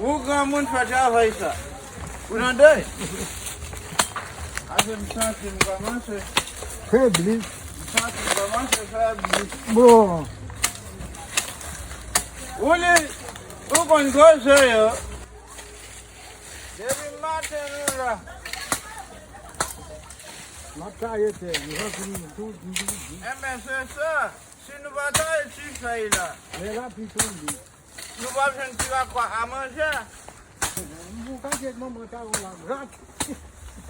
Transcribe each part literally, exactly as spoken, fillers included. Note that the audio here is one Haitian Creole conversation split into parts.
Ou granmoun fè travay sa. Ou tande? Ase m santi m kòmanse. Febli. M santi m kòmanse febli. Bon. Ou li, ou konn koze yo. Depi maten nou la. M ap taye tè, m santi m tou, tou, tou. Enben, se sa. Si nou pa taye ti fèy la, lè lapli tonbe, nou p ap jwenn ti lakwa a manje. Ou ka di manman sa yo la, grat.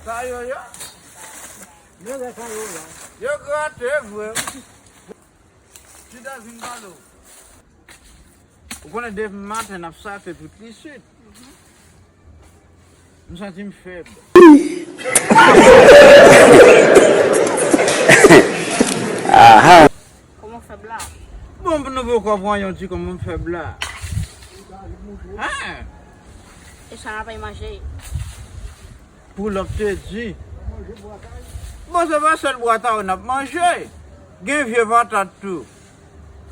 Sa yo ye? Men lè sa yo la. Yo grate vre. Chita vin pale w. Ou konnen depi maten n ap sate tout li swit. M santi m fèb. Kòman w fèb la? Bon, nou poko pran yon ti kòman m fèb la. Hein? E sa n ap manje? Pou lòp te di. Bon, se pa sèl bwatay n ap manje. Gen vye patat tou.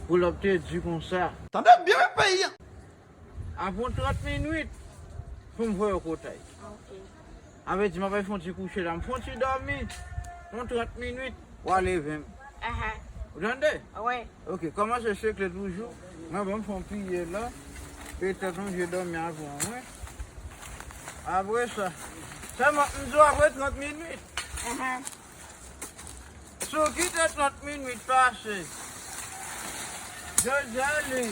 Pou lòp te di konsa. Tande byen, wi, peyi a. Apre yon trant minit, pou m voye w kotay. Ok. A vle di, m ap al fè yon ti kouche la, m fè yon ti dòmi. Yon trant minit, w a leve m. Ahan. Ou tande? Wi. Ok, kòmanse sekle toujou. Mwen, bon, m fè yon piye la. Petèt yon je dòmi avan, wi. Apre sa, sèlman, m di w apre trant minit. Ahan. Si w kite trant minit pase, je di a li,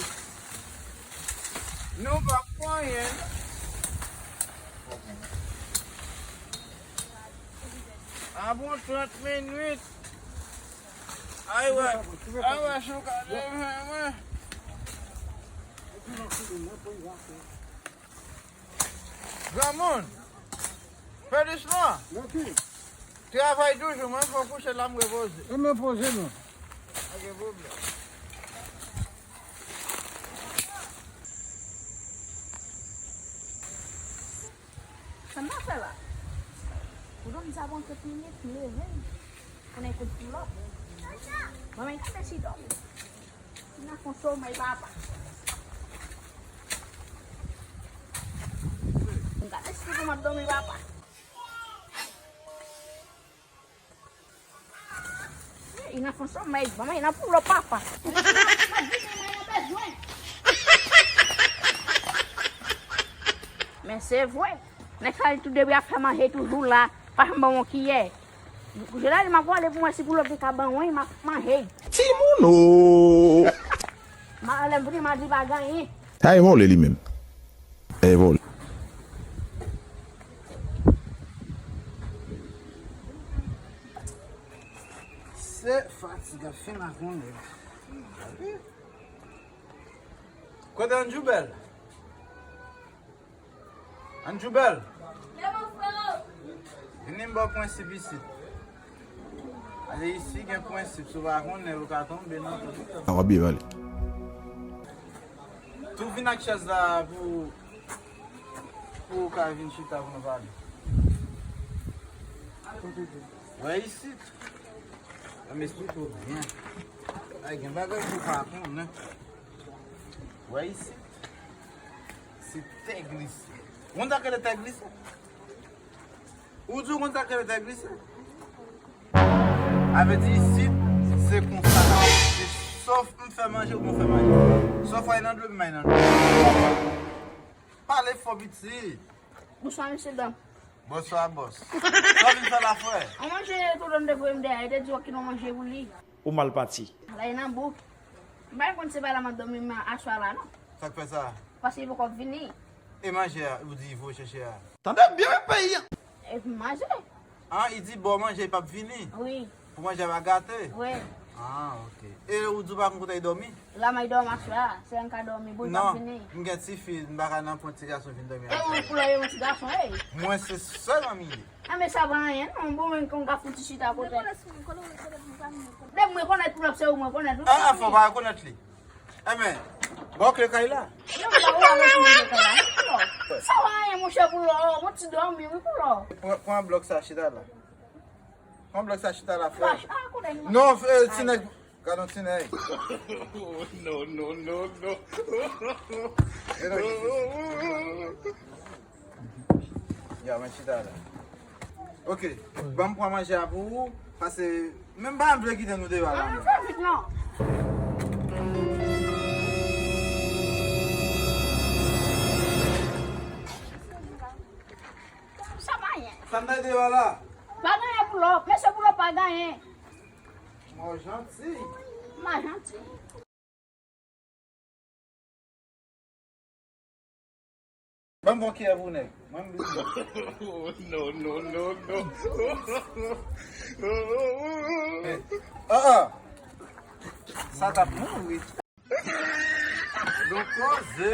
nou p ap fè anyen. Apre trant minit, ay wè, ay wè, si w ka leve mwen. Granmoun, fè dousman. Mèsi. Travay toujou, mwen fò kouche la m repoze. E mwen poze non. Pa gen pwoblèm. Sa m ap fè la? Pou nou m sa pran trant minit, m leve. Konnen kout pou lòt. Mwen menm gade si dòmi. Ti nan fon somèy papa. Gade si kòman ap dòmi papa. Li nan fon somèy, manman, li nan pou lòt papa. Men se vre. Nèg sa li tou depi ap fè manje toujou la, pa janm ban m yon kiyè. Kounye a la m ap gade pou mwen si pou lòt li ka ban mwen, m ap manje. Timoun o! Ma, lè m vini, m a di pa gen anyen. Sa e vòlè li menm. E vòlè. Se fatig ap fin ak yon nèg. Kote Andjou Bèl? Andjou Bèl. Vini m ba w prensip isit. Ale isi gen prensip, si w pa konnen, ou ka tonbe nan tou. A w ap byen pale. Tou vin ak chèz la pou, pou w ka vin chita pou nou pale. Wè isit. An m esplike w byen. Ay, gen bagay pou w pa konnen. Wè isit. Se tè glise. Ou konn sa k rele tè glise? Ou di w konn sa k rele tè glise? A vle di isit, se konsa. Se sòf m fè manje oubyen w fè manje. Sòf w ay nan dlo, m ay nan dlo. Pale fò piti. Bonswa, mesye dam. Bonswa, bòs. Sa w vin fè la, frè? Yon manje tonton te voye m dèyè, li te di w ki nou manje pou li. Ou mal pati. La e nan bouk. M pa konn se pa la m ap dòmi aswè la, non. Sa k fè sa? Paske li poko vini. E manje a, ou di voye chèche a? Tande byen, wi, peyi a. E manje. An, li di bò manje, li p ap vini? Wi. Pou manje a pa gate? Wi. Ah, ok. E ou di w pa konn kote l dòmi? La m ay dòmi aswè a, se la m ka dòmi, pou l pa vini. Non, m gen tifi, m pa ka nanpwen ti gason vin dòmi aswè a. E ou koulè yon ti gason, ey. Mwen se sèl manmi li. A, men sa pa anyen, non, bon, mwen konn ka fouti chita kote. Depi mwen konèt pou l ap se ou mwen konèt, wi. Ah, fò w pa rekonèt li. Enben, ba w kle kay la. Non, m pa wè mwen sou kle kay la, non, pou lò. Sa pa anyen, monchè, pou lò, mwen ti dòmi, wi, pou lò. Pran, pran blòk sa, chita la. Pran blòk sa, chita la, frè. Non, eh, ti nèg. Gad yon ti nèg. No, no, no, no. E non, ki ti. Mwen chita la. Ok, ban m pran manje a pou ou, paske menm pa m vle kite nou deyò la. Ann fè vit non. Sa pa anyen. Sa m nan deyò la? Pa genyen Boulòp, mesye Boulòp pa genyen. Mwen janti. Mwen janti. Ban m yon kiyè pou nèg. Mwen m bliye. No, no, no, no. Ah, ah. Sa t ap mouri. Don koze.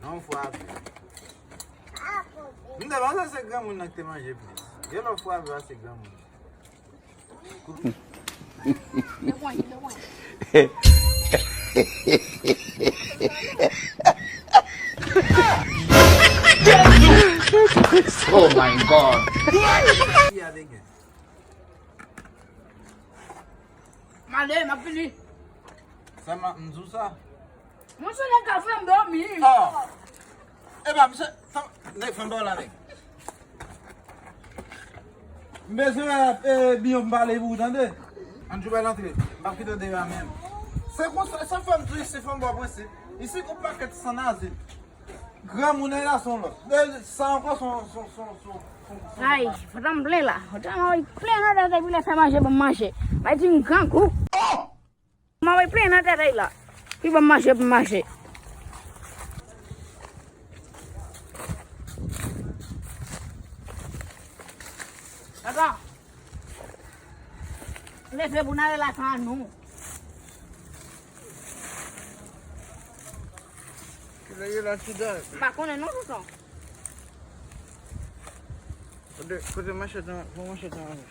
Non, fwa vi. M te panse se granmoun nan ki te manje plis. Gen lòt fwa vi a se granmoun. Oh my God. M ale, m ap vini. Sèlman, m di w sa. Mwen se nèg ka fè m dòmi. Ah. Epa, misye, fè m, nèg, fè m ba w la, nèg. M bezwen, eh, biyon m pale pou ou, tande. Andrew bay antre. M p ap kite w deyò a menm. Se konsa, sa fè m tou isi, fè m ba w prensip. Isi, gon pakèt sannazi. Granmoun nan la son lòt. Eh, sa ankò son, son, son, son, son, son. Ay, fòk m plen la. Fòk m plen nan tèt epi lè fè manje, ban m manje. Bay di m grangou. Oh! Mwen plen nan tèt la. Ki ban m manje pou m manje. Atann. Leve pou n ale lakay nou. Kilè ye la, Tida? M pa konnen non, tonton. Kote, kote manchèt lan, pran manchèt lan.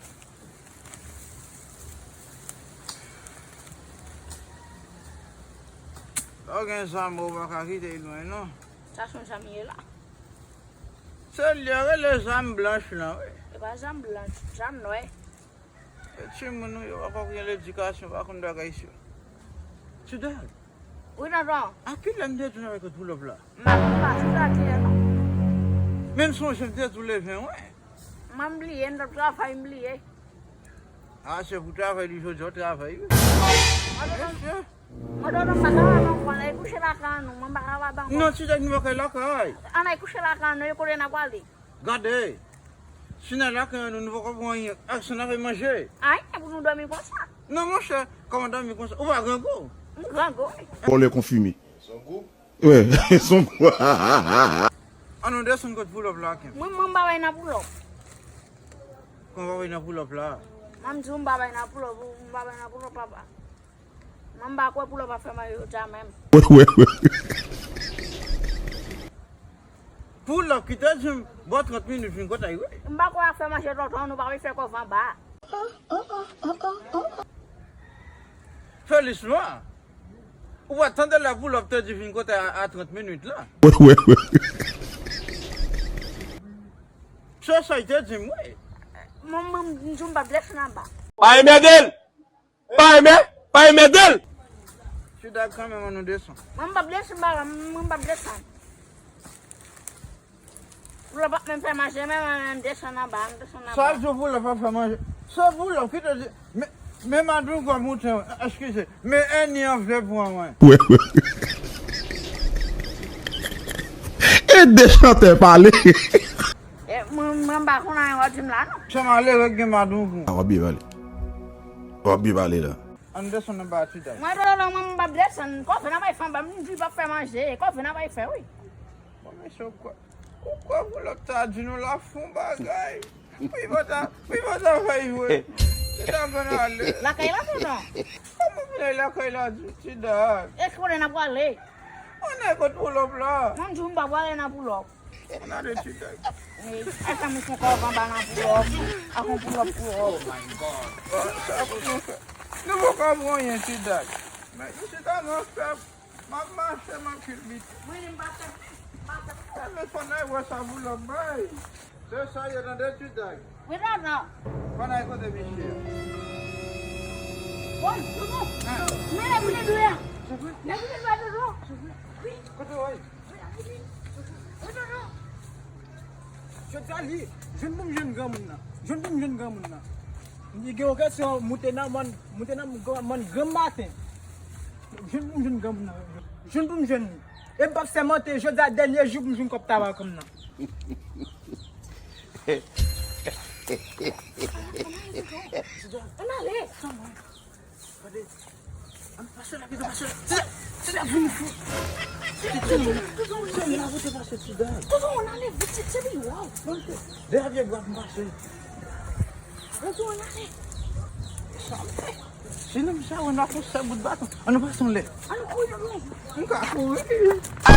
Lè w gen zam, ou pa ka kite l lwen, non. Sa se yon zam ye la. Se li yo rele zam blanch lan, wi. E pa zam blanch, zam nwè. E timoun, wi, yo poko gen ledikasyon, pa konn bagay sa yo. Tida. Wi, tonton. A kilè m te di w n ap fè kout pulòp la? M pa konn pa, se sa ki ye non. Men m sonje m te di w leve, wi. Mwen m bliye, m t ap travay, m bliye. A, se pou travay li jodi a, w travay, wi. Mesye. Mwen tonton m pa ka papa ankò, ann al kouche lakay nou, mwen m pa ka papa ankò. Non, ti nèg nou pa kay lakay. Ann al kouche lakay nou, e kote n ap prale? Gade, si n al lakay nou, nou poko pran anyen, ak sa n ap manje. Anyen pou nou dòmi konsa. Non, monchè, kòman dòmi konsa? Ou pa grangou? M grangou, wi. Vòlè konfime. Son gou? Wi, son gou. An nou desann kot pulòp la, Ken. Mwen, mwen m pa bay nan pulòp. Kòman w pa bay nan pulòp la? Mwen m di w m pa bay nan pulòp, m pa bay nan pulòp, papa. Mwen m pa kwè pulòp ap fè manje jodi a menm. Wè, wè, wè. Pulòp ki te di m, bò trant minit vin kote l, wi. M pa kwè ap fè manje tonton, nou pa vin fè kòve anba. Felix Noir, ou pa tande lè pulòp te di vin kote a, a trant minit la? Wè, wè, wè. Se sa l te di m, wi. Mwen, mwen, m di w m p ap desann anba. Pa enmède l! Pa enmè, pa enmède l! Ti dag kanmenm, an nou desann. Mwen, m p ap desann, papa, mwen, m p ap desann. Pulòp ap menm fè manje, men mwen menm desann anba, m desann anba. Sa l di w pulòp ap fè manje? Se pulòp ki te di, men, men madanm gwa mouten, eskize, men ènmi an vle pran mwen. Wè, wè. E de chantè pale. E, mwen, mwen pa konn anyen w ap di m la, non. Se malere k gen madanm pou. A, w ap byen pale. W ap byen pale la. An desann anba, ti dag. Mwen, tonton, mwen, m p ap desann. Kòve n ap al fè anba, m di l p ap fè manje. Kòve n ap al fè, wi. Bon, mesye, ou kwè, ou kwè pulòp ta di nou l ap fè yon bagay? Pou li pa ta, pou li pa ta fè l vre. Ti dag, ann ale. Lakay la, tonton. Kòman pou n al lakay la, ti, ti dag? E kote n ap prale? Ann al kot pulòp la. Mwen, m di w m pa prale nan pulòp. Ann ale, ti dag. Wi, e sa m fè kòve anba nan pulòp. Ak yon pulòp pulòp. Oh my God. Sa pou nou fè? Nou poko pran anyen, ti dag. Men nou chita nan fèb. M ap mache, m ap kilbite. Mwen, m pa fè, m pa fè. Enben, fò n al wè sa pulòp bay. Se sa ye, tande, ti dag. Wi, tonton. Fò n al kote misye a. Bon, tonton. Men nèg vini dwe a. Se vre? Nèg vini dwe a, tonton. Se vre? Wi. Kote w ye? Wi, nèg vini. Jodi a li, jwenn pou m jwenn granmoun nan. Jwenn pou m jwenn granmoun nan. Li gen okazyon moute nan mòn, moute nan mòn granm maten. Jwenn pou m jwenn granmoun nan. Jwenn pou m jwenn li. E m p ap sèmante, jodi a dènye jou pou m jwenn kòb tabak m nan. Ann ale. Gade. Ann pase la, gade, pase la. Ti dad, ti dad, vini fou. Ti dad, ti dad, ti dad, ti dad. Toutou, ann ale vit, se, se li, waw. Dèyè vye bwa pou m pase. Toutou, ann ale. Si nou sa wè n ap fè bout baton. Ann nou pase anlè. Ann kouri, non. M ka kouri.